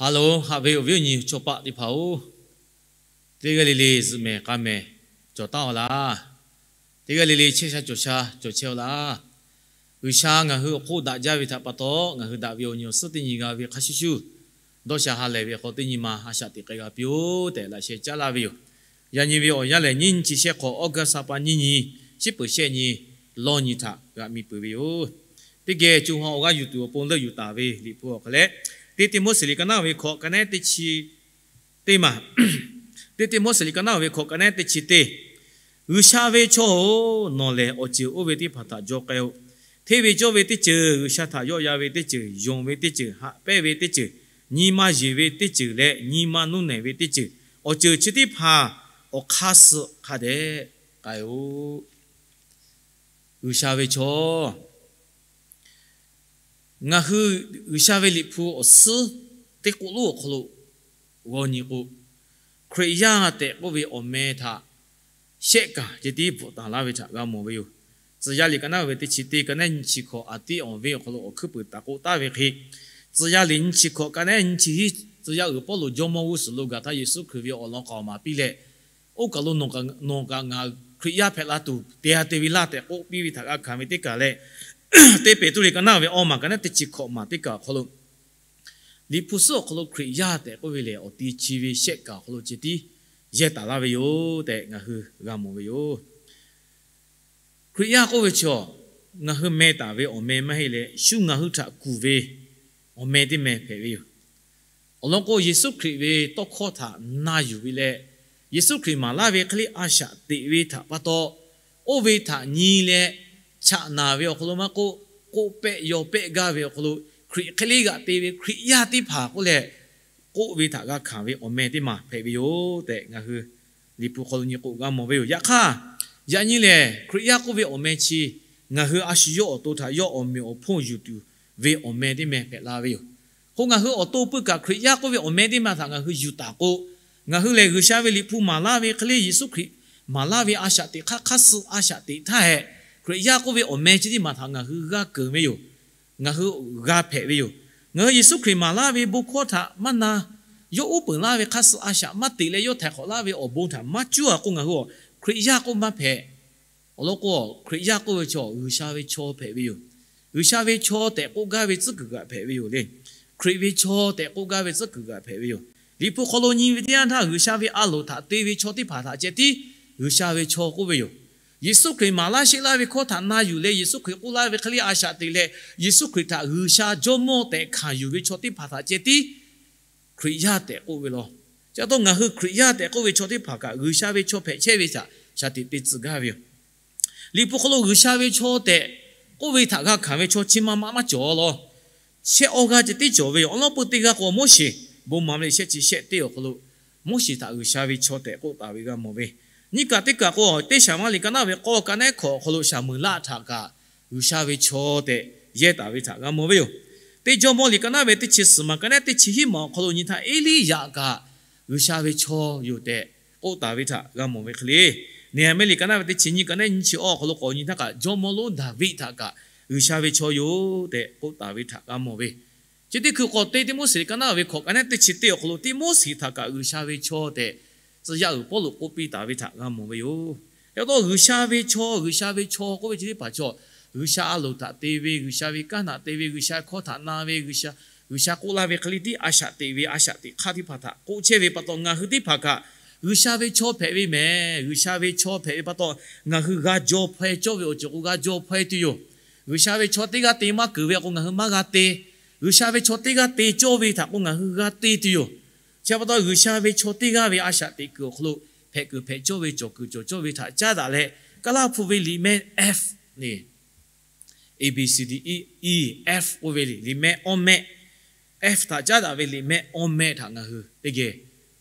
Ha loˬ, haꞈ ve awˬ viˉ awˬ nyi chaw paˆ teˇ hpaˍ-oˬ, teˇ g'aˇ le le zuhꞈ mehˍ k'a mehˍ cawˬ taˉ-aw laˇ. Teˇ g'aˇ le le chehˇ sha cawˬ sha cawˬ chehˇ-aw laˇ. G'uiˬsha ngaˬ hui awˬ hk'oˆ daꞈ jaˇ ve htaꞈ pa taw, ngaˬ hui daꞈ ve awˬ nyi awˬ suhˉ teˇ nyi g'a ve hk'a shuˍ shuˍ, dawˇ sha ha lehˬ ve hk'aw teˇ nyi ma a shaꞈ teꞈ k'ai g'a piˇ-oˆ tehꞈ laꞈ sheh caˉ laˇ ve yoˬ. Yaꞈ nyi ve awˬ yanˇ lehˬ, nyiˇ nyi chi shehˆ hk'awꞈ August ha pa nyiˇ nyi, shiˉ peuˍ shehˆ nyi, lawˇ nyi htaꞈ g'a miˬ peuˬ ve yoˬ. Teˇ geh co ha awˬ g'aˇ yuˬ tuˬ awˬ pon leuˆ yuˬ taˍ ve Liꞈ hpu awˬ hk'aw leh, teˇ Tiˆmoˉseˍ liꞈ ka naˉ ve hkawꞈ ka nehˉ teˇ chi teˇ maˬ, teˇ Tiˆmoˉseˍ liꞈ ka naˉ ve hkawꞈ ka nehˉ teˇ chi teˇ, G'uiˬsha ve chaw-oˬ, nawˬ lehˬ awˬ ceuˬ oˇ ve teˇ hpaˍ htaꞈ jaw k'ai-o. Hteˇ ve cawˇ ve teˇ ceuˬ, G'uiˬsha htaꞈ yawˆ yan ve teˇ ceuˬ, yonˍ ve teˇ ceuˬ, haꞈ pehnˇ ve teˇ ceuˬ, nyi ma yeˬ ve teˇ ceuˬ leh nyi ma nuˇ nehˬ ve teˇ ceuˬ, awˬ ceuˬ chi teˇ hpaˍ awˬ hk'aˇ suh hk'a dehꞈ k'ai-o. G'uiˬsha ve chaw, ngaˬ hui G'uiˬsha ve Liꞈ hpu awˬ suhˉ teˇ k'oˆ lonˉ awˬ hk'aw lo g'aw nyi k'o, Hkriꞈ yaˇ tehꞈ k'oˆ ve awˬ meh htaꞈ shehˆ kaˬ ceh tiˉ bvuhꞈ taˍ laˇ ve htaꞈ g'a mawˬ ve yoˬ. Tcuh yaˇ liꞈ ka naˉ ve teˇ chi teˇ ka nehˉ nyiˇ chi hkawꞈ a tiˉ awˬ ve awˬ hk'aw lo awˬ hkuiˉ puiˍ taˍ k'oˆ taˍ ve hk'e, tcuh yaˇ liꞈ nyiˇ chi hkawꞈ ka nehˉ nyiˇ chi hiˉ, tcuh yaˇ uiˍ Pawˇluꞈ jawˇmawˇ g'uˇ suhˍ lo gaˬ htaˇ Yeˍsuˆ Hkriꞈ ve awˬ lawn k'aoˍ maˍ piˇ leh, oˇ kaˬ lo nawˬ kaꞈ ngaˬ Hkriꞈ yaˇ hpehꞈ la tuˬ te a te ve laˇ tehꞈ k'oˆ piˇ ve htaꞈ g'a hkanˍ ve teˇ kaˬ leh, teˇ Peˍtruˆ liꞈ ka naˉ ve awˇ maˬ ka nehˉ teˇ chi hkawꞈ maˬ teˇ kaˬ awˬ hk'aw lo, Liꞈ hpu suhˉ awˬ hk'aw lo Hkriꞈ yaˇ tehꞈ k'oˆ ve lehˬ, awˬ te chi ve shehˆ kaˬ awˬ hk'aw lo ceh tiˉ yehˇ taˍ laˇ ve yoˬ tehꞈ ngaˬ hui g'a mawˬ ve yoˬ. Hkriꞈ yaˇ k'oˆ ve chaw, ngaˬ hui meh taˍ ve awˬ meh maˇ heˆ leh, shu ngaˬ hui htaꞈ kuˬ ve awˬ meh teˇ meh hpehꞈ ve yoˬ. Awˬ lawn k'o, Yeˍsuˆ Hkriꞈ ve tawˇ hkawˇ htaꞈ na yuˬ ve leh, Yeˍsuˆ Hkriꞈ maˍ laˇ ve hk'e le a shaꞈ teꞈ ve htaꞈ pa taw, oˇ ve htaꞈ nyi leh chaꞈ naˬ ve awˬ hk'aw lo maˇ k'oˆ, k'oˆ pehˆ yaw pehˆ gaˇ ve awˬ hk'aw lo, Hkriꞈ hk'e le g'aꞈ te ve Hkriꞈ yaˇ teˇ hpaˍ k'oˆ leh, k'oˆ ve htaꞈ g'a hkanˍ ve awˬ meh teˇ maˬ hpehꞈ ve yoˬ tehꞈ ngaˬ hui Liꞈ hpu hk'aw lo nyi k'o g'a mawˬ ve yoˬ. Yaꞈ hk'aˇ, yaꞈ nyi lehˬ Hkriꞈ yaˇ k'oˆ ve awˬ meh chi ngaˬ hui a shu yawˇ awˬ to htaꞈ yawˇ awˬ meꞈ awˬ hponˇ yuˬ tuˬ ve awˬ meh teˇ meh hpehꞈ la ve yoˬ. K'o, ngaˬ hui awˬ to pui kaꞈ Hkriꞈ yaˇ k'oˆ ve awˬ meh teˇ meh htaꞈ ngaˬ hui yuˬ taˍ k'o, ngaˬ hui lehˬ G'uiˬsha ve Liꞈ hpu maˍ laˇ ve hk'e le, Yeˍsuˆ Hkriꞈ maˍ laˇ ve a shaꞈ teꞈ hk'aˇ hk'aˇ suh a shaꞈ teꞈ htaˇ hehꞈ, Hkriꞈ yaˇ k'oˆ ve awˬ meh chi teˇ maˬ htaꞈ ngaˬ hui g'a keunˍ ve yoˬ. Ngaˬ hui g'a hpehꞈ ve yoˬ. Ngaˬ hui Yeˍsuˆ Hkriꞈ maˍ laˇ ve bon hkawˇ htaꞈ maˇ na, yawˇ uˉ peunˍ laˇ ve hk'aˇ suh a shaꞈ maˇ teꞈ leh yawˇ htaiˍ hk'awꞈ laˇ ve awˬ bon htaꞈ maˇ cuˉ a k'o, ngaˬ hui a Hkriꞈ yaˇ k'oˆ maˇ hpehꞈ. Awˬ lawn k'o, Hkriꞈ yaˇ k'oˆ ve chaw G'uiˬsha ve chaw hpehꞈ ve yoˬ. G'uiˬsha ve chaw tehꞈ k'oˆ gaˇ ve tcuhˉ kuiˬ g'aꞈ hpehꞈ ve yoˬ le. Hkriꞈ ve chaw tehꞈ k'oˆ gaˇ ve tcuhˉ kuiˬ g'aꞈ hpehꞈ ve yoˬ. Liꞈ hpu hk'aw lo nyi ve teˇ yanˇ htaˇ, G'uiˬsha ve a loˍ htaꞈ te ve chaw teˇ hpaˍ htaꞈ ceh tiˉ G'uiˬsha ve chaw k'oˆ ve yoˬ. Yeˍsuˆ Hkriꞈ maˍ laˇ sheˆ laˇ ve hkawˇ htaꞈ na yuˬ leh, Yeˍsuˆ Hkriꞈ k'oˆ laˇ ve hk'e le a shaꞈ teꞈ leh, Yeˍsuˆ Hkriꞈ htaꞈ G'uiˬsha Jawˇmawˇ tehꞈ hkanˍ yuˬ ve chaw teˇ hpaˍ htaꞈ ceh tiˉ Hkriꞈ yaˇ tehꞈ k'oˆ ve law. Chi pa taw ngaˬ hui Hkriꞈ yaˇ tehꞈ k'oˆ ve chaw teˇ hpaˍ kaꞈ G'uiˬsha ve chaw hpehꞈ chehˇ ve htaꞈ shaˍ tiꞈ te tcuh gaˇ ve yoˬ. Liꞈ hpu hk'aw lo G'uiˬsha ve chaw tehꞈ k'oˆ ve htaꞈ g'a hkanˍ ve chaw chi ma ma maˇ cawˬ law. Shehˆ awˇ g'aˇ ceh tiˉ cawˬ ve yoˬ. Awˬ lawn peuˬ teˇ g'aˇ k'o Moˉseˍ, bon maˍ ve shehˆ chi shehˆ teˇ awˬ hk'aw lo Moˉseˍ htaꞈ G'uiˬsha ve chaw tehꞈ k'oˆ taˍ ve g'a mawˬ ve. Nyiˇ kaˬ teˇ kaˬ k'o, teˇ Shaˍmaˍ liꞈ ka naˉ ve k'awˇ ka nehˉ hkawꞈ awˬ hk'aw lo Shaˍmuˍlaˆ htaꞈ kaꞈ G'uiˬsha ve chaw tehꞈ yehˇ taˍ ve htaꞈ g'a mawˬ ve yoˬ. Teˇ Jawˇmawˇ liꞈ ka naˉ ve teˇ chi suhˍ maˬ ka nehˉ teˇ chi hiˉ maˬ awˬ hk'aw lo nyi htaˇ Eˇliˇyaꞈ kaꞈ G'uiˬsha ve chaw yoˬ tehꞈ k'oˆ taˍ ve htaꞈ g'a mawˬ ve hk'e le. Neˍhehˍmiˆ liꞈ ka naˉ ve teˇ chi nyiˇ ka nehˉ nyiˇ chi awˇ awˬ hk'aw lo k'awꞈ nyi htaˇ kaꞈ, jawˇmawˇ lonˉ Daˍviˆ htaꞈ kaꞈ G'uiˬsha ve chaw yoˬ tehꞈ k'oˆ taˍ ve htaꞈ g'a mawˬ ve. Chi teˇ hkui k'awꞈ teˇ Tiˆmoˉseˍ liꞈ ka naˉ ve hkawꞈ ka nehˉ teˇ chi teˇ awˬ hk'aw lo Tiˆmoˉseˍ htaꞈ kaꞈ G'uiˬsha ve chaw tehꞈ tcuh yaˇ uiˍ Pawˇluꞈ k'oˆ piˇ taˍ ve htaꞈ g'a mawˬ ve yoˬ. Yaꞈ taw G'uiˬsha ve chaw, G'uiˬsha ve chaw k'oˆ ve chi teˇ hpaˍ chaw, G'uiˬsha a loˍ htaꞈ te ve, G'uiˬsha ve kanˉ htaꞈ te ve, G'uiˬsha hkawˇ htaꞈ na ve, G'uiˬsha, G'uiˬsha k'oˆ laˇ ve hk'e le tiˉ a shaꞈ teꞈ ve a shaꞈ teꞈ hk'aˇ teˇ hpaˍ htaꞈ k'oˆ chehˇ ve pa taw, ngaˬ hui teˇ hpaˍ kaꞈ G'uiˬsha ve chaw hpehꞈ ve mehˍ. G'uiˬsha ve chaw hpehꞈ ve pa taw, ngaˬ hui g'a jaw hpaw-e cawˇ ve awˬ ceuˬ k'o g'a jaw hpaw-e tuˬ yoˬ. G'uiˬsha ve chaw teˇ g'aˇ te maˇ keunˍ ve k'o ngaˬ hui maˇ g'a te. G'uiˬsha ve chaw teˇ g'aˇ te cawˇ ve htaꞈ k'o ngaˬ hui g'a te tuˬ yoˬ. Chi pa taw G'uiˬsha ve chaw teˇ g'aˇ ve a shaꞈ teꞈ kuiˬ awˬ hk'aw lo hpehꞈ kuiˬ hpehꞈ cawˇ ve cawˬ kuiˬ cawˬ cawˇ ve htaꞈ caˉ daꞈ leh, Kaˇlaˇ hpu ve liꞈ mehˆ F le, A B C D E, E, F k'oˆ ve liꞈ mehˆ awˇ mehˆ, F htaꞈ caˉ daꞈ ve liꞈ mehˆ awˇ mehˆ htaꞈ ngaˬ hui teˇ geh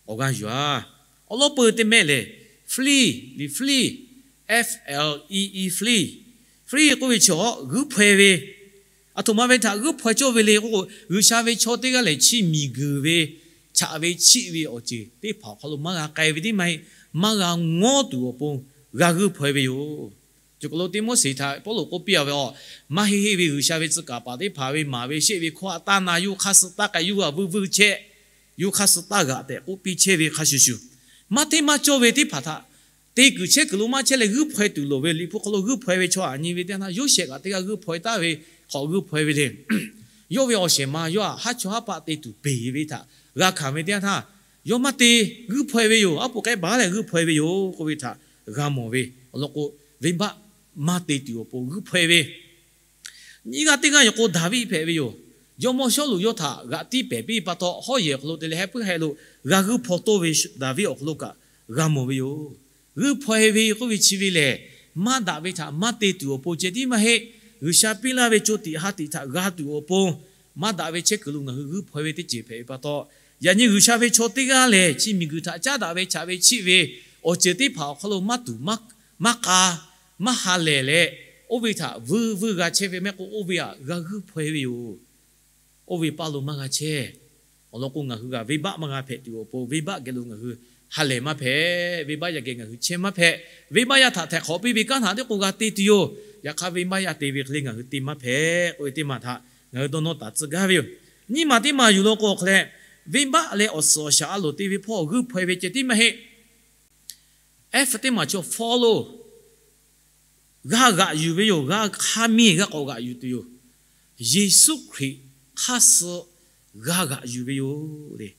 awˬ g'aˇ yuˬ-a. Awˬ lawn peuˬ teˇ mehˆ lehˬ, flee, flee, F L E E, flee, flee k'oˆ ve chi awˬ g'uiˇ hpaw-e ve, aˬ htoꞈ ma ve htaꞈ g'uiˇ hpaw-e cawˇ ve le k'o, G'uiˬsha ve chaw teˇ g'aˇ lehˬ, chi miˬguiˬ ve, chaꞈ ve chiˆ ve awˬ ceuˬ teˇ hpaˍ awˬ hk'aw lo maˇ g'a k'ai ve teˇ maˇ heˆ, maˇ g'a ngawˉ tuˬ awˬ pon g'a g'uiˇ hpaw-e ve yoˬ. Cawˬ k'aw lo Tiˆmoˉseˍ htaꞈ Pawˇluꞈ k'oˆ piˇ-a ve, Maˇ heˆ heˆ ve G'uiˬsha ve tcuh kaˍ paˍ teˇ hpaˍ ve maˍ ve sheˆ ve hkawˇ htaꞈ taˇ na yuˬ, hk'aˇ suh taˇ k'ai yuˬ, a vuiˬ vuiˬ chehˇ yawˇ hk'aˇ suh taˇ g'aꞈ tehꞈ k'oˆ piˇ chehˇ ve hk'a shuˍ shuˍ, maˇ hteˇ maˇ cawˇ ve teˇ hpaˍ htaꞈ te kuiˬ chehˇ kuiˬ lo maˇ chehˇ leh g'uiˇ hpaweh tuˬ loˍ ve. Liꞈ hpu hk'aw lo g'uiˇ hpaweh ve chaw aꞈ nyi ve teˇ yanˇ htaˇ, Yoˇsehꞈ kaꞈ teˇ g'aˇ g'uiˇ hpaweh taˍ ve, hk'awꞈ g'uiˇ hpaweh ve le. Yawˇ ve awˬ shehˍ ma yawˇ aꞈ haˉ chaw haˉ paˆ te tuˬ peˬ ve htaꞈ g'a hkanˍ ve teˇ yanˇ htaˇ, yawˇ maˇ te, g'uiˇ hpaweh ve yoˬ. Aˉ poꞈ k'ehˉ baˬ leh g'uiˇ hpaweh ve yoˬ k'oˆ ve htaꞈ g'a mawˬ ve. Awˬ lawn k'o, venˇbaˆ maˇ te tuˬ awˬ pon g'uiˇ hpaweh ve nyiˇ g'aˇ teˇ g'aˇ yoˬ k'o, Daˍviˆ hpehꞈ ve yoˬ. Jawˇmawˇ Sawˉluꞈ yawˇ htaꞈ g'aꞈ tiˇ pehˍ piˇ pa taw, hawˉ yehˬ awˬ hk'aw lo te leh heh puiˉ heh lo g'a g'uiˇ hpaw toˇ ve Daˍviˆ awˬ hk'aw lo kaꞈ g'a mawˬ ve yoˬ. G'uiˇ hpaweh ve k'oˆ ve chi ve lehˬ, maˇ daꞈ ve htaꞈ maˇ te tuˬ awˬ pon ceh tiˉ maˇ heˆ. G'uiˬsha piˇ laˇ ve co tiꞈ ha tiꞈ htaꞈ g'a tuˬ awˬ pon, maˇ daꞈ ve chehˇ kuiˬ lo ngaˬ hui g'uiˇ hpaweh ve teˇ ceuˬ hpehꞈ ve pa taw, yaꞈ nyi G'uiˬsha ve chaw teˇ g'aˇ lehˬ, chi miˬguiˬ htaꞈ caˉ daꞈ ve chaꞈ ve chiˆ ve awˬ ceuˬ teˇ hpaˍ awˬ hk'aw lo maˇ tuˍ maˇ k'a, maˇ ha lehˬ leh, oˇ ve htaꞈ vuiˇ vuiˇ g'a chehˇ ve mehˆ k'o, oˇ ve htaꞈ g'a g'uiˇ hpaweh ve yoˬ. Oˇ ve paˇ lo maˇ g'a chehˇ. Awˬ lawn k'o, ngaˬ hui g'a venˇbaˆ maˇ g'a hpehꞈ tuˬ awˬ pon, venˇbaˆ geh lo ngaˬ hui ha lehˬ maˇ hpehꞈ, venˇbaˆ yaˇ geh ngaˬ hui chehˇ maˇ hpehꞈ. Venˇbaˆ yaˇ htaꞈ htaiˍ hk'awꞈ piˇ ve kanˉ htaꞈ teˇ k'o g'a te tuˬ yoˬ. Yaꞈ hk'aˇ, venˇbaˆ yaˇ te ve hk'e le ngaˬ hui te maˇ hpehꞈ k'oˆ ve teˇ maˬ htaꞈ ngaˬ hui dawˇ nawˇ taˍ tcuh gaˇ ve yoˬ. Nyiˇ maˬ teˇ maˬ yuˬ law k'o, awˬ hk'aw leh, venˇbaˆ leh awˬ suhˍ awˬ shaˍ a loˍ te ve hpawˇ g'uiˇ hpaweh ve ceh tiˉ maˇ heˆ. F teˇ maˬ chaw follow, g'a g'aꞈ yuˬ ve yoˬ. G'a hk'a miˬ g'a k'awꞈ g'aꞈ yuˬ tuˬ yoˬ. Yeˍsuˆ Hkriꞈ hk'aˇ suh g'a g'aꞈ yuˬ ve yoˬ le.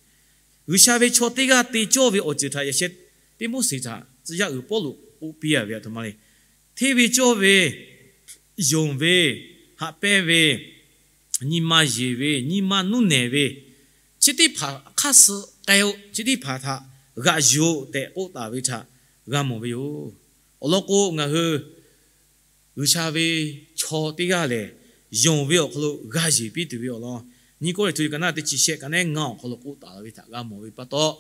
G'uiˬsha ve chaw teˇ g'aˇ te cawˇ ve awˬ ceuˬ htaꞈ yaꞈ sheh Tiˆmoˉseˍ htaꞈ tcuh yaˇ uiˍ Pawˇluꞈ k'oˆ piˇ a ve aˬ htoꞈ ma le. Hteˇ ve cawˇ ve, yonˍ ve, haꞈ pehnˇ ve, nyi ma yeˬ ve, nyi ma nuˇ nehˬ ve, chi teˇ hpaˍ hk'aˇ suh k'ai-o. Chi teˇ hpaˍ htaꞈ g'aꞈ yuˬ-o tehꞈ k'oˆ taˍ ve htaꞈ g'a mawˬ ve yoˬ. Awˬ lawn k'o, ngaˬ hui G'uiˬsha ve chaw teˇ g'aˇ lehˬ, yonˍ ve awˬ hk'aw lo g'a yeˬ piˇ tuˬ ve awˬ lawn, nyiˇ Kawˇrenˍhtuˆ ka naˉ teˇ chi shehˆ ka nehˉ ngaˇ awˬ hk'aw lo k'oˆ taˍ ve htaꞈ g'a mawˬ ve pa taw,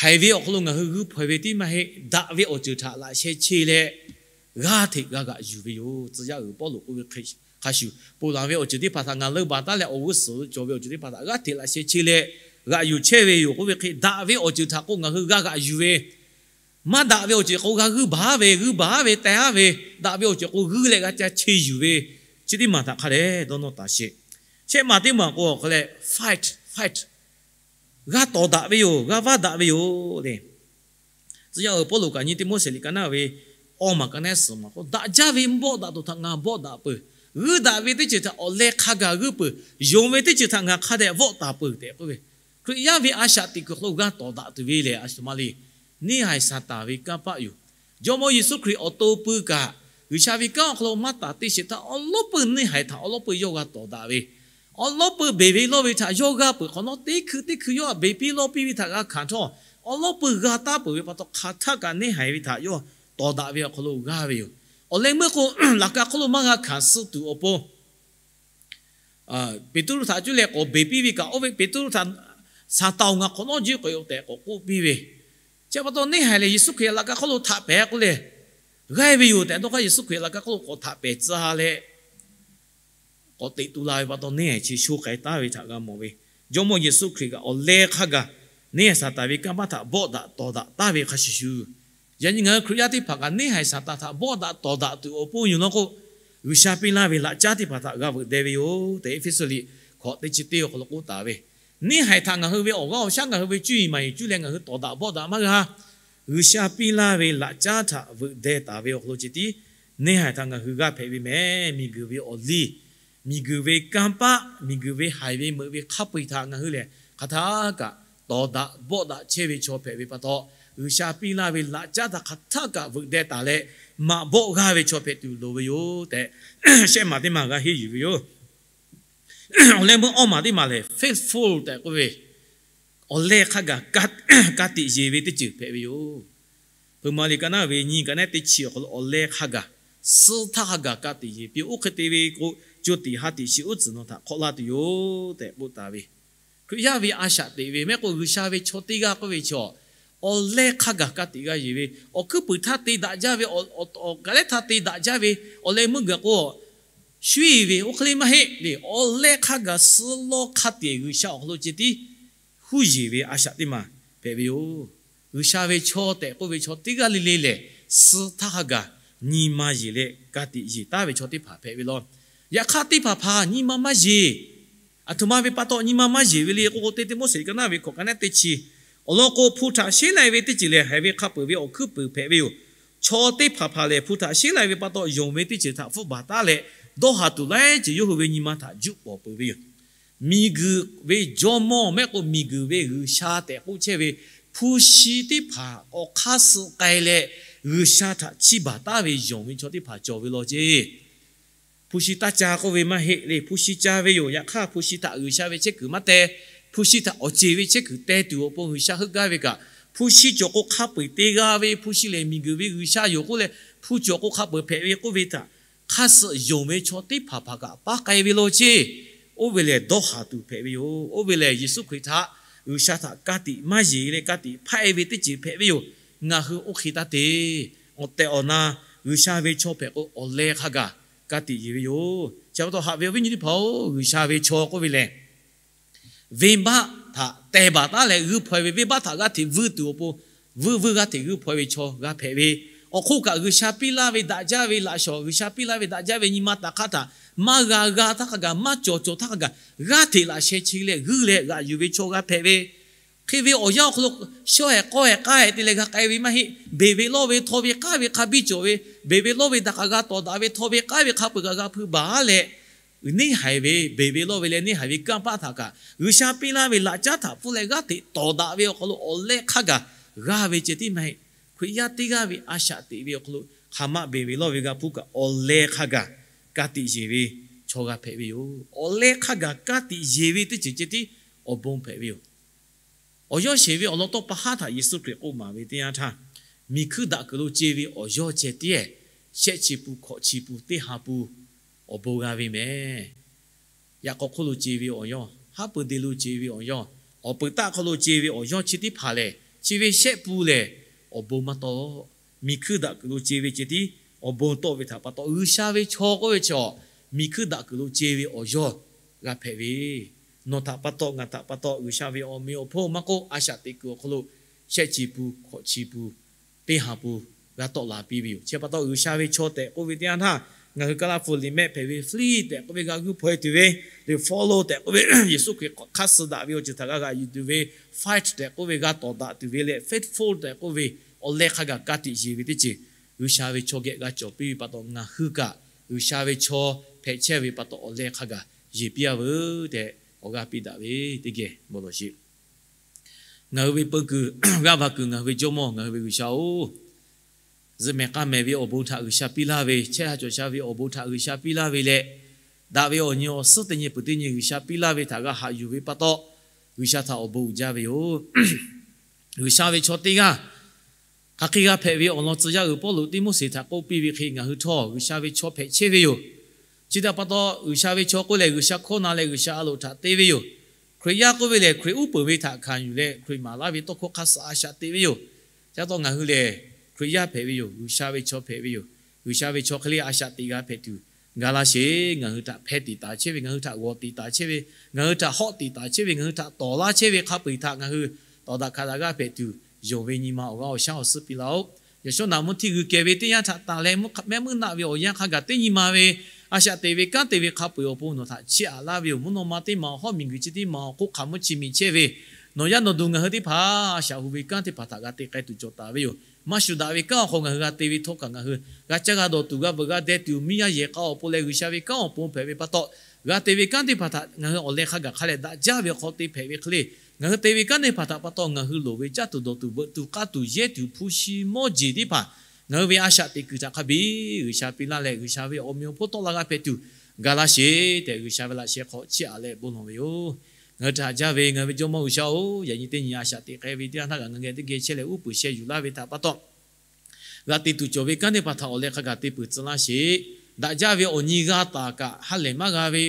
haiˬ ve awˬ hk'aw lo ngaˬ hui g'uiˇ hpaw-e ve tiˉ maˇ heˆ. Daꞈ ve awˬ ceuˬ htaꞈ laꞈ sheh che leh, g'aˇ hteꞈ g'a g'aꞈ yuˬ ve yoˬ. Tcuh yaˇ uiˍ Pawˇluꞈ k'oˆ ve hk'a shuˍ, ponˬ laˬ ve awˬ ceuˬ teˇ hpaˍ htaꞈ ngaˬ leuˇ baˬ taˉ leh awˬ g'uˇ suhˍ cawˬ ve awˬ ceuˬ teˇ hpaˍ htaꞈ g'aˇ hteꞈ laꞈ sheh che leh g'aꞈ yuˬ chehˇ ve yoˬ k'oˆ ve hk'e, daꞈ ve awˬ ceuˬ htaꞈ k'o ngaˬ hui g'a g'aꞈ yuˬ ve, maˇ daꞈ ve awˬ ceuˬ k'o g'a g'uiˇ baˬ ve, g'uiˇ baˬ ve teh aˉ ve, daꞈ ve awˬ ceuˬ k'o g'uiˇ leh g'a ca che yuˬ ve, chi teˇ maˬ htaꞈ hk'a dehꞈ dawˇ nawˇ taˍ sheˍ. Shehˆ maˬ teˇ maˬ k'o awˬ hk'aw leh fight, fight, g'a tawˍ daꞈ ve yoˬ, g'a vaˇ daꞈ ve yoˬ le. Tcuh yaˇ uiˍ Pawˇluꞈ kaꞈ nyi Tiˆmoˉseˍ liꞈ ka naˉ ve awˇ maˬ ka nehˉ suhˍ maˬ k'o, daꞈ jaˇ ve bawˆ daꞈ tuˬ htaꞈ ngaˬ bawˆ daꞈ peuˬ. G'uiˇ daꞈ ve teˇ ceuˬ htaꞈ awˬ leh hk'a gaˬ g'uiˇ peuˬ. Yonˍ ve teˇ ceuˬ htaꞈ ngaˬ hk'a dehꞈ bawˆ taˍ peuˬ tehꞈ k'oˆ ve, Hkriꞈ yaˇ ve a shaꞈ teꞈ kuiˬ hk'aw lo g'a tawˍ daꞈ tuˬ ve lehˬ, a shu ma le, neˇ haiˬ Saˍtanˍ ve kanˇ paˆ yoˬ. Jawˇmawˇ Yeˍsuˆ Hkriꞈ awˬ to pui kaꞈ, G'uiˬsha ve kanˉ awˬ hk'aw lo maˇ taˍ teˇ sheˍ htaˇ, awˬ lawˉ peuˇ neˇ haiˬ htaꞈ awˬ lawˉ peuˇ yawˇ g'a tawˍ daꞈ ve, awˬ lawˉ peuˇ beˬ ve lawˇ ve htaꞈ yawˇ g'aˇ peuˬ. Hk'awꞈ nawˉ teˇ hkui teˇ hkui yawˇ beˬ piˇ lawˇ piˇ ve htaꞈ g'a hkanˍ htawˇ, awˬ lawˉ peuˇ g'a taˉ peuˬ ve pa taw, hk'aˬ htaˆ kaꞈ neˇ haiˬ ve htaꞈ yawˇ tawˍ daꞈ ve awˬ hk'aw lo g'aˇ ve yoˬ. Awˬ leh meuˇ k'o, laꞈ ka hk'oˆ lo maˇ g'a hkanˍ suh tuˬ awˬ pon, Peˍtruˆ htaꞈ cuˇ leh k'awꞈ beˬ piˇ ve kaꞈ, oˇ ve Peˍtruˆ htaꞈ, Saˍtanˍ-oˬ, ngaˬ hk'awꞈ nawˉ juˇ k'ai-o tehꞈ k'awꞈ k'oˆ piˇ ve. Chi pa taw neˇ haiˬ lehˬ, Yeˍsuˆ Hkriꞈ laꞈ ka hk'oˆ lo htaꞈ pehˍ k'oˆ leh, g'aˇ ve yoˬ tehꞈ dawˇ hk'aˇ, Yeˍsuˆ Hkriꞈ laꞈ ka hk'oˆ lo k'awꞈ htaꞈ pehˍ tcuh leh, k'awꞈ teꞈ tu la ve pa taw, neˇ haiˬ chi sho k'ai taˍ ve htaꞈ g'a mawˬ ve. Jawˇmawˇ Yeˍsuˆ Hkriꞈ kaꞈ awˬ leh hk'a gaˬ neˇ haiˬ Saˍtanˍ ve kanˇ paˆ htaꞈ bawˆ daꞈ tawˍ daꞈ taˍ ve hk'a shuˍ shuˍ, yaꞈ nyi ngaˬ hui Hkriꞈ yaˇ teˇ hpaˍ kaꞈ neˇ haiˬ Saˍtanˍ htaꞈ bawˆ daꞈ tawˍ daꞈ tuˬ awˬ pon yoˬ law k'o, G'uiˬsha piˇ laˇ ve laꞈ caˉ teˇ hpaˍ htaꞈ g'a veuꞈ deh ve yoˬ tehꞈ, Eˇfeˇsuꞈ liꞈ hkawꞈ teˇ chi teˇ awˬ hk'aw lo k'oˆ taˍ ve, neˇ haiˬ htaꞈ ngaˬ hui ve awˬ g'aˇ awˬ shaˉ ngaˬ hui ve cuˇ yiˍ maˍ yiˍ cuˇ leh ngaˬ hui tawˍ daꞈ bawˆ daꞈ maˇ g'a. G'uiˬsha piˇ laˇ ve laꞈ caˉ htaꞈ veuꞈ deh taˍ ve awˬ hk'aw lo ceh tiˉ neˇ haiˬ htaꞈ ngaˬ hui g'aˇ hpehꞈ ve mehˍ. Miˬguiˬ ve awˬ liˇ, miˬguiˬ ve kanˇ paˆ, miˬguiˬ ve haiˬ ve meuꞈ ve hk'a peu-eˬ htaꞈ ngaˬ hui lehˬ hk'aˬ htaˆ kaꞈ tawˍ daꞈ bawˆ daꞈ chehˇ ve chaw hpehꞈ ve pa taw, G'uiˬsha piˇ laˇ ve laꞈ caˉ htaꞈ hk'aˬ htaˆ kaꞈ veuꞈ deh taˍ leh maꞈ bawˆ g'aˇ ve chaw hpehꞈ tuˬ loˍ ve yoˬ tehꞈ, shehˆ maˬ teˇ maˬ g'a henˇ yuˬ ve yoˬ. Awˬ leh meuˇ awˇ maˬ teˇ maˬ lehˬ faithful tehꞈ k'oˆ ve, awˬ leh hk'a gaˬ ka tiꞈ yeˬ ve teˇ ceuˬ hpehꞈ ve yoˬ. Hpeuꞈ maˍ liꞈ ka naˉ ve nyi ka nehˉ teˇ chi awˬ hk'aw lo awˬ leh hk'a gaˬ, suh htaˇ hk'a gaˬ ka tiꞈ yeˬ piˇ-oˬ. Oˇ hk'e te ve k'o, co tiꞈ ha tiꞈ shiˍ uˉ tcuhˍ nawˬ htaꞈ hk'awꞈ laˇ tuˬ yoˬ tehꞈ k'oˆ taˍ ve, Hkriꞈ yaˇ ve a shaꞈ teꞈ ve mehˆ k'o, G'uiˬsha ve chaw teˇ g'aˇ k'oˆ ve chaw, awˬ leh hk'a gaˬ ka tiꞈ g'a yeˬ ve, awˬ hkuiˉ puiˍ htaˇ te daꞈ jaˇ ve, awˬ kaˬ lehˉ htaˇ te daꞈ jaˇ ve, awˬ leh meuˇ gaˬ k'o shuˉ-e ve, oˇ hk'e le maˇ heˆ le. Awˬ leh hk'a gaˬ suh lawˇ hk'a tiꞈ G'uiˬsha awˬ hk'aw lo ceh tiˉ huˉ yeˬ ve a shaꞈ teˇ maˬ hpehꞈ ve yoˬ. G'uiˬsha ve chaw tehꞈ k'oˆ ve chaw teˇ g'aˇ le le lehˬ, suh htaˇ hk'a gaˬ nyi ma yeˬ leh ka tiꞈ yeˬ taˍ ve chaw teˇ hpaˍ hpehꞈ ve law. Yaꞈ hk'aˇ, teˇ hpaˍ hpaˍ nyi ma maˇ yeˬ. Aˬ htoꞈ ma ve pa taw nyi ma maˇ yeˬ ve le k'oˆ k'o, teˇ Tiˆmoˉseˍ ka naˇ ve hkawꞈ ka naˉ teˇ chi, awˬ lawn k'o, hpu htaꞈ sheˉ lai ve teˇ ceuˬ lehˬ, haiˬ ve hk'a peuˬ ve awˬ hkuiˉ puiˍ hpehꞈ ve yoˬ. Chaw teˇ hpaˍ hpaˍ lehˬ, hpu htaꞈ sheˉ lai ve pa taw yonˍ ve teˇ ceuˬ htaꞈ hpfuhˆ baˬ taˉ leh, dawˇ haˍ tuˬ laiˉ ceuˬ yawˇ hui ve nyi ma htaꞈ juˆ pawˍ peuˬ ve yoˬ. Miˬguiˬ ve Jawˇmawˇ mehˆ k'o, miˬguiˬ ve G'uiˬsha tehꞈ k'oˆ chehˇ ve hpu shi teˇ hpaˍ awˬ hk'aˇ suh k'ai leh, G'uiˬsha htaꞈ chiˇ baˬ taˉ ve yonˍ ve chaw teˇ hpaˍ cawˬ ve law ceˇ. Hpu shi taˇ ca k'oˆ ve maˇ heˆ le. Hpu shi ca ve yoˬ. Yaꞈ hk'aˇ, hpu shi htaꞈ G'uiˬsha ve chehˇ kuiˬ maˇ teh. Hpu shi htaꞈ awˬ ceˬ ve chehˇ kuiˬ teh tuˬ awˬ pon G'uiˬsha heuˆ gaˇ ve kaꞈ, hpu shi cawˬ k'o hk'a peu-eˬ te g'a ve, hpu shi lehˬ miˬguiˬ ve G'uiˬsha yoˬ k'oˆ leh, hpu cawˬ k'o hk'a peu-eˬ hpehꞈ ve k'oˆ ve htaꞈ hk'aˇ suh yonˍ ve chaw teˇ hpaˍ hpaˍ kaꞈ paˉ k'ai ve law ceˇ. Oˇ ve lehˬ, dawˇ haˍ tuˬ hpehꞈ ve yoˬ. Oˇ ve lehˬ, Yeˍsuˆ Hkriꞈ htaꞈ G'uiˬsha htaꞈ ka tiꞈ maˇ yeˬ leh ka tiꞈ hpaˆ-e ve teˇ ceuˬ hpehꞈ ve yoˬ. Ngaˬ hui oˇ hk'e taˇ te. Awˬ tehˬ awˬ na G'uiˬsha ve chaw hpehꞈ k'o, awˬ leh hk'a gaˬ ka tiꞈ yeˬ ve yoˬ. Chi pa taw, haꞈ ve awˬ viˉ nyi teˇ hpaˍ-oˬ, G'uiˬsha ve chaw k'oˆ ve lehˬ, venˇbaˆ htaꞈ teh baˬ taˉ leh g'uiˇ hpaw-e ve, venˇbaˆ htaꞈ g'aˇ hteꞈ vuiˇ tuˬ awˬ pon, vuiˇ vuiˇ g'aˇ hteꞈ g'uiˇ hpaw-e ve chaw g'a hpehꞈ ve, awˬ hk'oˆ kaꞈ G'uiˬsha piˇ laˇ ve daꞈ jaˇ ve laꞈ shawˍ, G'uiˬsha piˇ laˇ ve daꞈ jaˇ ve nyi ma taˍ hk'aˇ htaꞈ maˇ g'a g'a htaˇ hk'a gaˬ, maˇ cawˬ cawˬ htaˇ hk'a gaˬ, g'aˇ hteꞈ laꞈ sheh che leh g'uiˇ leh g'aꞈ yuˬ ve chaw g'a hpehꞈ ve, hk'e ve awˬ yanˇ awˬ hk'aw lo shawˉ-ehˍ k'awˇ-ehˍ k'aˇ-ehˍ te leh g'a k'ai ve maˇ heˆ. Beˬ ve lawˇ ve htaw ve k'aˉ ve hk'a biˇ cawˬ ve, beˬ ve lawˇ ve daꞈ k'aꞈ g'a tawˍ daꞈ ve htaw ve k'aˉ ve hk'a peu-eˬ kaꞈ g'a hpeuꞈ baˬ-a leh, neˇ haiˬ ve beˬ ve lawˇ ve leh neˇ haiˬ ve kanˇ paˆ htaꞈ kaꞈ G'uiˬsha piˇ laˇ ve laꞈ caˉ htaꞈ pfuhˇ leh g'aˇ hteꞈ tawˍ daꞈ ve awˬ hk'aw lo awˬ leh hk'a gaˬ g'a ve ceh tiˉ maˇ heˆ. Hkriꞈ yaˇ teˇ g'aˇ ve a shaꞈ teꞈ ve awˬ hk'aw lo hk'aˬ ma beˬ ve lawˇ ve g'a hpuˇ kaꞈ awˬ leh hk'a gaˬ ka tiꞈ yeˬ ve chaw g'a hpehꞈ ve yoˬ. Awˬ leh hk'a gaˬ ka tiꞈ yeˬ ve teˇ ceuˬ ceh tiˉ awˬ bon hpehꞈ ve yoˬ. Awˬ yawˇ sheˍ ve awˬ lawn tawˇ pa haˉ htaꞈ Yeˍsuˆ Hkriꞈ k'oˆ maˍ ve teˇ yanˇ htaˇ, miˬ hkuiˇ daꞈ kuiˬ lo ce ve awˬ yawˇ ceh tiˉ-ehˍ, shehˆ chi pun hkawꞈ chi pun teˇ ha pun awˬ bon g'a ve mehˍ. Yaꞈ k'aw hk'oˆ lo ce ve awˬ yawˇ, haˉ pui de lo ce ve awˬ yawˇ, awˬ pui taˆ hk'aw lo ce ve awˬ yawˇ chi teˇ hpaˍ lehˬ, chi ve shehˆ pun lehˬ awˬ bon maˇ tawˆ. Miˬ hkuiˇ daꞈ kuiˬ lo ce ve ceh tiˉ awˬ bon tawˆ ve htaꞈ pa taw, G'uiˬsha ve chaw k'oˆ ve chaw, miˬ hkuiˇ daꞈ kuiˬ lo ce ve awˬ yawˇ g'a hpehꞈ ve, nawˬ htaꞈ pa taw ngaˬ htaꞈ pa taw G'uiˬsha ve awˬ meꞈ awˬ hponˇ maˇ k'oˆ, a shaꞈ teꞈ kuiˬ awˬ hk'aw lo shehˆ chi pun hkawꞈ chi pun teˇ ha pun g'a tawˆ la piˇ ve yoˬ. Chi pa taw G'uiˬsha ve chaw tehꞈ k'oˆ ve teˇ yanˇ htaˇ, ngaˬ hui Kaˇlaˇ hpu liꞈ mehˆ hpehꞈ ve flee tehꞈ k'oˆ ve g'a g'uiˇ hpaw-e tuˬ ve, leh follow tehꞈ k'oˆ ve Yeˍsuˆ Hkriꞈ hk'aˇ suh daꞈ ve awˬ ceuˬ htaꞈ g'a g'aꞈ yuˬ tuˬ ve, fight tehꞈ k'oˆ ve g'a tawˍ daꞈ tuˬ ve leh, faithful tehꞈ k'oˆ ve awˬ leh hk'a gaˬ ka tiꞈ yeˬ ve teˇ ceuˬ G'uiˬsha ve chaw geh g'a cawˬ piˇ ve pa taw, ngaˬ hui kaꞈ G'uiˬsha ve chaw hpehꞈ chehˇ ve pa taw awˬ leh hk'a gaˬ yeˬ piˇ-a veuˬ tehꞈ awˬ g'aˇ piˇ daꞈ ve teˇ geh bon lawˬ sheˍ. Ngaˬ hui ve peu kuiˬ, g'aˇ va kuiˬ ngaˬ hui ve Jawˇmawˇ ngaˬ hui ve G'uiˬsha-oˬ, zuhꞈ mehˍ k'a mehˍ ve awˬ bon htaꞈ G'uiˬsha piˇ laˇ ve, chehˇ sha cawˬ sha ve awˬ bon htaꞈ G'uiˬsha piˇ laˇ ve leh, daꞈ ve awˬ nyi awˬ suhˉ teˇ nyi peuˬ teˇ nyi G'uiˬsha piˇ laˇ ve htaꞈ g'a haꞈ yuˬ ve pa taw, G'uiˬsha htaꞈ awˬ bon uiˍ jaˇ ve yoˬ. G'uiˬsha ve chaw teˇ g'aˇ hk'aˬ hk'e g'a hpehꞈ ve awˬ lawn tcuh yaˇ uiˍ Pawˇluꞈ Tiˆmoˉseˍ htaꞈ k'oˆ piˇ ve hk'e, ngaˬ hui htawˇ G'uiˬsha ve chaw hpehꞈ chehˇ ve yoˬ. Chi htaꞈ pa taw, G'uiˬsha ve chaw k'oˆ lehˬ, G'uiˬsha hkawˇ na leh G'uiˬsha a loˍ htaꞈ te ve yoˬ. Hkriꞈ yaˇ k'oˆ ve lehˬ, Hkriꞈ uˉ peunˍ ve htaꞈ hkanˍ yuˬ leh, Hkriꞈ maˍ laˇ ve tawˇ hkawˇ hk'aˇ suh a shaꞈ teꞈ ve yoˬ. Chi pa taw ngaˬ hui lehˬ, Hkriꞈ yaˇ hpehꞈ ve yoˬ. G'uiˬsha ve chaw hpehꞈ ve yoˬ. G'uiˬsha ve chaw hk'e le a shaꞈ teꞈ g'a hpehꞈ tuˬ, ga laˇ sheˍ. Ngaˬ hui htaꞈ hpeh tiꞈ taˍ chehˇ ve, ngaˬ hui htaꞈ g'awˬ tiꞈ taˍ chehˇ ve, ngaˬ hui htaꞈ hawˆ tiꞈ taˍ chehˇ ve, ngaˬ hui htaꞈ tawˍ laˇ chehˇ ve hk'a peu-eˬ htaꞈ ngaˬ hui tawˍ daꞈ hk'a daꞈ g'a hpehꞈ tuˬ, yonˍ ve nyi ma awˬ g'aˇ awˬ shaˉ awˬ suhˉ piˇ laˇ-oˆ. Yaꞈ shawˉ naꞈ mvuhˇ htiˇ g'uiˬ kehˬ ve teˇ yanˇ htaꞈ tanˬ leh mehˆ meuˇ naˆ ve awˬ yanˇ hk'a gaˬ teˇ nyi ma ve a shaꞈ teꞈ ve kanˉ te ve hk'a peu-eˬ awˬ pon nawˬ htaꞈ chiˇ aꞈ laˇ ve yoˬ. Mvuhˇ naw ma teˇ maˬ awˬ hawˉ miˬguiˬ chi teˇ maˬ awˬ hk'oˆ hk'aˬ mvuhˇ chi miˬ chehˇ ve nawˬ yaˇ nawˬ duˬ ngaˬ hui teˇ hpaˍ a shaꞈ hu ve kanˉ teˇ hpaˍ htaꞈ g'a te k'ai tuˬ cawˬ taˍ ve yoˬ. Maˇ shuˍ daꞈ ve kanˉ awˬ hk'aw ngaˬ hui g'a te ve htawˇ kaꞈ ngaˬ hui g'a caˇ g'a dawˬ tuˬ, g'a veuꞈ g'a deh tuˬ, miˇ yaˇ yehˬ k'a awˬ pon leh G'uiˬsha ve kanˉ awˬ pon hpehꞈ ve pa taw, g'a te ve kanˉ teˇ hpaˍ htaꞈ ngaˬ hui awˬ leh hk'a gaˬ hk'a leh daꞈ jaˇ ve awˬ hk'aw te hpehꞈ ve hk'e le. Ngaˬ hui te ve kanˉ teˇ hpaˍ htaꞈ pa taw ngaˬ hui loˍ ve caˇ tuˬ dawˬ tuˬ veuꞈ tuˬ k'aˇ tuˬ yehˇ tuˬ hpu shi mawˇ jeˬ teˇ hpaˍ ngaˬ hui ve a shaꞈ teꞈ kuiˬ htaꞈ hk'a biˇ G'uiˬsha piˇ laˇ leh, G'uiˬsha ve awˬ meꞈ awˬ hponˇ tawˆ la g'a hpehꞈ tuˬ ga laˇ sheˍ tehꞈ, G'uiˬsha ve laꞈ sheh hk'aw chiˇ aꞈ leh bon lawˬ ve yoˬ. Ngaˬ hui htaꞈ haꞈ jaˇ ve ngaˬ hui ve Jawˇmawˇ G'uiˬsha-oˬ, yaꞈ nyi teˇ nyi a shaꞈ teꞈ k'ai ve teˇ yanˇ htaˇ kaꞈ ngaˬ hui geh teˇ geh chehˇ leh uˉ peunˍ sheh yuˬ laˇ ve htaꞈ pa taw, g'a te tuˬ cawˬ ve kanˉ teˇ hpaˍ htaꞈ awˬ leh hk'a gaˬ te peuˬ tcuh laˇ sheˍ. Daꞈ jaˇ ve awˬ nyi g'a taˍ kaꞈ ha lehˬ maˇ g'a ve,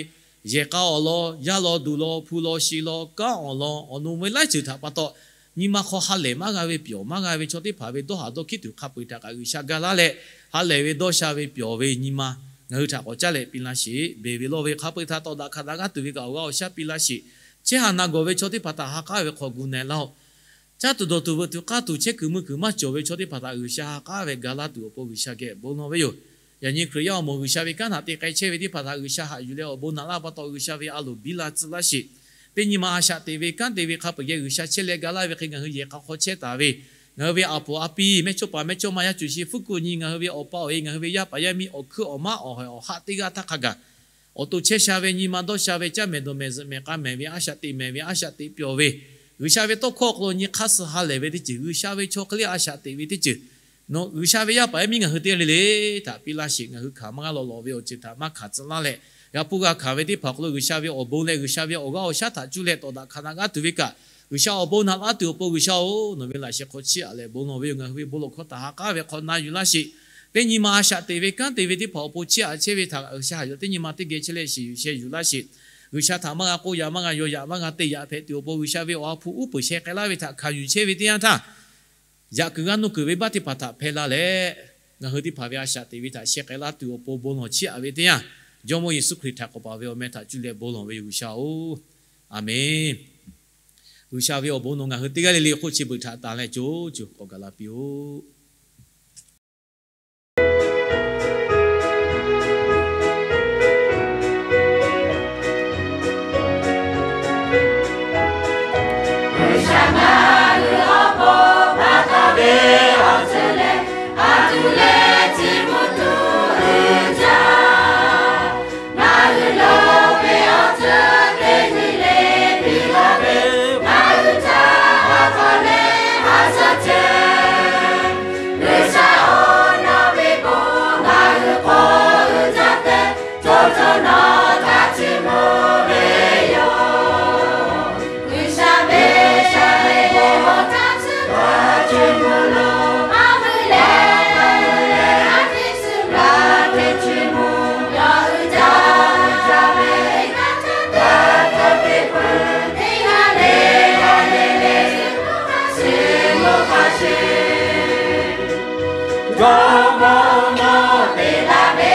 yehˬ k'a awˬ lawn, yaˇ lawn duˬ lawn, hpu lawn shi lawn, kanˉ awˬ lawn, awˬ nu ve laiˉ ceuˬ htaꞈ pa taw, nyi ma hk'aw ha lehˬ maˇ g'a ve, pyawˬ maˇ g'a ve chaw teˇ hpaˍ ve dawˇ haˍ dawˇ hkiˉ tuˬ hk'a peu-eˬ htaꞈ kaꞈ G'uiˬsha ga laˇ leh, ha lehˬ ve dawˇ sha ve pyawˬ ve nyi ma ngaˬ hui htaꞈ k'awꞈ caˇ leh piˇ laˇ sheˍ. Beˬ ve lawˇ ve hk'a peu-eˬ htaꞈ tawˍ daꞈ hk'a daꞈ g'aˇ tuˬ ve kaꞈ awˬ g'aˇ awˬ shaˉ piˇ laˇ sheˍ. Chehˇ haˍ na gawˬ ve chaw teˇ hpaˍ htaꞈ ha k'aˉ ve hk'aw gu na-e laˇ-oˆ. Caˇ tuˬ dawˬ tuˬ veuꞈ tuˬ k'aˇ tuˬ chehˇ kuiˬ mui kuiˬ maˇ cawˬ ve chaw teˇ hpaˍ htaꞈ G'uiˬsha ha k'aˉ ve ga laˇ tuˬ awˬ pon G'uiˬsha geh bon lawˬ ve yoˬ. Yaꞈ nyi Hkriꞈ yaˇ awˬ moˍ G'uiˬsha ve kanˉ htaꞈ te k'ai chehˇ ve teˇ hpaˍ htaꞈ G'uiˬsha haꞈ yuˬ leh awˬ bon naꞈ laˇ pa taw, G'uiˬsha ve a loˍ biˇ la tcuh laˇ sheˍ. Teˇ nyi ma a shaꞈ teꞈ ve kanˉ te ve hk'a peu-eˬ geh G'uiˬsha chehˇ leh ga laˇ ve hk'e ngaˬ hui yehˬ hk'a hk'aw chehˇ taˍ ve, ngaˬ hui ve a poˍ a piˇ, mehˇchawˇpaˍ mehˇchawˇma, yaˇ cuˬ shi fuˉ kuˬ nyi, ngaˬ hui ve awˬ pa awˬ e, ngaˬ hui ve yaˇ paˍ yaˇ miˇ awˬ hkuiˉ awˬ maˉ awˬ haiˬ awˬ haˆ teˇ g'aˇ htaˇ hk'a gaˬ awˬ to chehˇ sha ve nyi ma dawˇ sha ve caˇ mehˍ dawˬ mehˍ zuhꞈ mehˍ k'a mehˍ ve a shaꞈ teꞈ mehˍ ve a shaꞈ teꞈ pyawˬ ve, G'uiˬsha ve tawˇ hkawˇ awˬ hk'aw lo nyi hk'aˇ suh ha lehˬ ve teˇ ceuˬ, G'uiˬsha ve chaw hk'e le a shaꞈ teꞈ ve teˇ ceuˬ, nawˬ G'uiˬsha ve yaˇ paˍ yaˇ miˇ ngaˬ hui teˇ g'aˇ le le htaꞈ piˇ laˇ sheˍ. Ngaˬ hui hkanˍ maˇ g'a lawꞈ lawꞈ ve awˬ ceuˬ htaꞈ maˇ hkanˍ tcuh laˇ leh, g'a hpuˇ g'a hkanˍ ve teˇ hpaˍ awˬ hk'aw lo G'uiˬsha ve awˬ bon leh G'uiˬsha ve awˬ g'aˇ awˬ shaˉ htaꞈ cuˇ leh tawˍ daꞈ hkanˍ daꞈ g'aˇ tuˬ ve kaꞈ, G'uiˬsha awˬ bon naꞈ laˇ tuˬ awˬ pon G'uiˬsha-oˬ, nawˬ ve laꞈ sheh hk'aw chiˇ aꞈ leh bon lawˬ ve yoˬ. Ngaˬ hui ve bon lawˬ hkawˇ htaꞈ ha k'aˉ ve hk'aw na yuˬ laˇ sheˍ. Teˇ nyi ma a shaꞈ teꞈ ve kanˉ te ve teˇ hpaˍ awˬ pon chiˇ aꞈ chehˇ ve htaꞈ G'uiˬsha haꞈ yuˬ teˇ nyi ma teˇ geh chehˇ leh shiˍ yuˬ sheh yuˬ laˇ sheˍ. G'uiˬsha htaꞈ maˇ g'a k'oˆ yaꞈ, maˇ g'a yaw yaꞈ, maˇ g'a te yaꞈ hpehꞈ tuˬ awˬ pon G'uiˬsha ve awˬ ha hpu uˉ peunˍ sheh k'ai laˇ ve htaꞈ hkanˍ yuˬ chehˇ ve teˇ yanˇ htaˇ, yaꞈ kuiˬ g'aˇ nuˇ kuiˬ ve baˆ teˇ hpaˍ htaꞈ hpehˇ la leh, ngaˬ hui teˇ hpaˍ ve a shaꞈ teꞈ ve htaꞈ sheh k'ai laˇ tuˬ awˬ pon bon lawˬ chiˇ aꞈ ve teˇ yanˇ, Jawˇmawˇ Yeˍsuˆ Hkriꞈ htaꞈ k'awꞈ paˍ ve awˬ meh htaꞈ cuˇ leh bon lawˬ ve yoˬ G'uiˬsha-oˬ, Aˍmenˍ. G'uiˬsha ve awˬ bon nawˬ ngaˬ hui teˇ g'aˇ le le hk'oˆ chi beuꞈ htaꞈ tanˬ leh co co k'awꞈ gaˬ la piˇ-oˆ. G'uiˬsha ngaˬ hui awˬ pon pa taw ve awˬ ceuˬ leh, a tuˬ leh chi mvuhˇ tuˬ uiˍ jaˇ. Ngaˬ hui lo ve awˬ ceuˬ teˇ nyi le piˇ laˇ ve, ngaˬ hui htaꞈ awˬ hk'aw leh haꞈ shaˉ chehˇ. G'uiˬsha-oˬ, nawˬ ve bon ngaˬ hui hk'oˆ uiˍ jaˇ tehꞈ, co co nawˬ htaꞈ chiˇ mvuh ve yoˬ. G'uiˬsha ve shaˍ ve bon htaꞈ tcuhˉ taˍ cuˇ mvuh lo, a mui leh a mui leh a tiꞈ suh g'a teˇ chiˇ mvuh, yawˇ uiˍ jaˇ uiˍ jaˇ ve, g'a caˇ taˇ caˇ teˇ peuˬ, teˇ g'aˇ le g'aˇ le le, shiˍ mvuh hk'a sheˍ. Jawˇmawˇ-oˬ, nawˬ te laˇ ve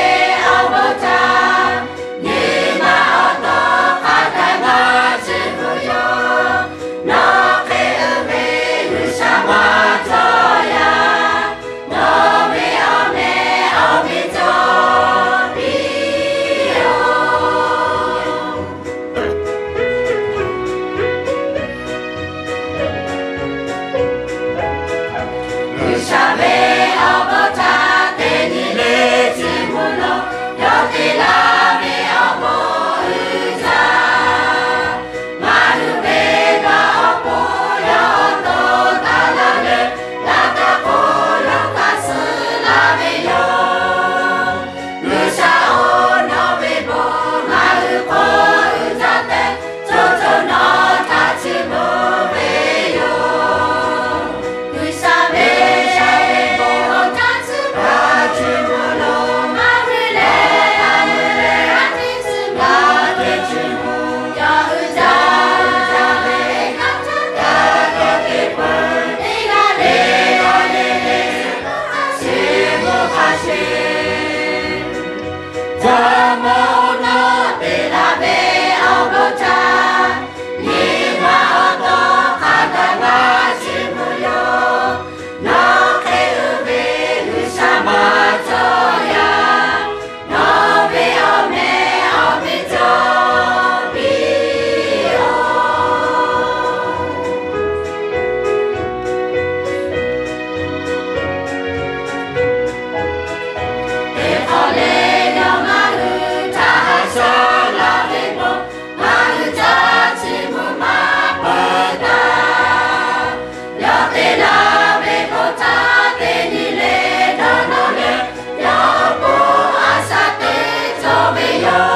awˬ bon htaꞈ nyi ma awˬ to hk'a gaˬ ngaˬ chiˇ mvuh yoˬ. Nawˬ hk'e uiˍ ve G'uiˬsha maˇ cawˬ yaˇ, nawˬ ve awˬ meh awˬ miˇ cawˬ piˇ-oˬ. G'uiˬsha ve awˬ bon htaꞈ teˇ nyi le chiˇ mvuh lo, yawˇ te laˇ ve awˬ bon uiˍ jaˇ. Ngaˬ hui ve g'a awˬ pon yawˇ to taˍ laˇ leh, laꞈ ka hk'oˆ lo hk'a suh laˇ ve yoˬ. G'uiˬsha-oˬ, nawˬ ve bon ngaˬ hui hk'oˆ uiˍ jaˇ tehꞈ, co co nawˬ htaꞈ chiˇ mvuh ve yoˬ. G'uiˬsha ve shaˍ ve bon htaꞈ tcuhˉ taˍ chiˇ mvuh lo, ngaˬ hui leh a mui leh a tiꞈ suh g'a teˇ chiˇ mvuh, yawˇ uiˍ jaˇ uiˍ jaˇ ve, g'a caˇ taˇ caˇ teˇ peuˬ, teˇ g'aˇ le g'aˇ le le, shiˍ mvuh hk'a sheˍ. Jawˇmawˇ-oˬ, nawˬ te laˇ ve awˬ bon htaꞈ nyi ma awˬ to hk'a gaˬ ngaˬ chiˇ mvuh yoˬ. Nawˬ hk'e uiˍ ve G'uiˬsha maˇ cawˬ yaˇ, nawˬ ve awˬ meh awˬ miˇ cawˬ piˇ-oˬ. Teˇ hk'awꞈ le yawˇ ngaˬ hui htaꞈ haꞈ shaˉ laˇ ve bon, ngaˬ hui htaꞈ chiˇ mvuh maˇ peuˬ taˍ. Yawˇ te laˇ ve bon htaꞈ teˇ nyi le dawˇ nawˇ leh, yawˇ awˬ pon a shaꞈ teꞈ cawˬ ve yoˬ.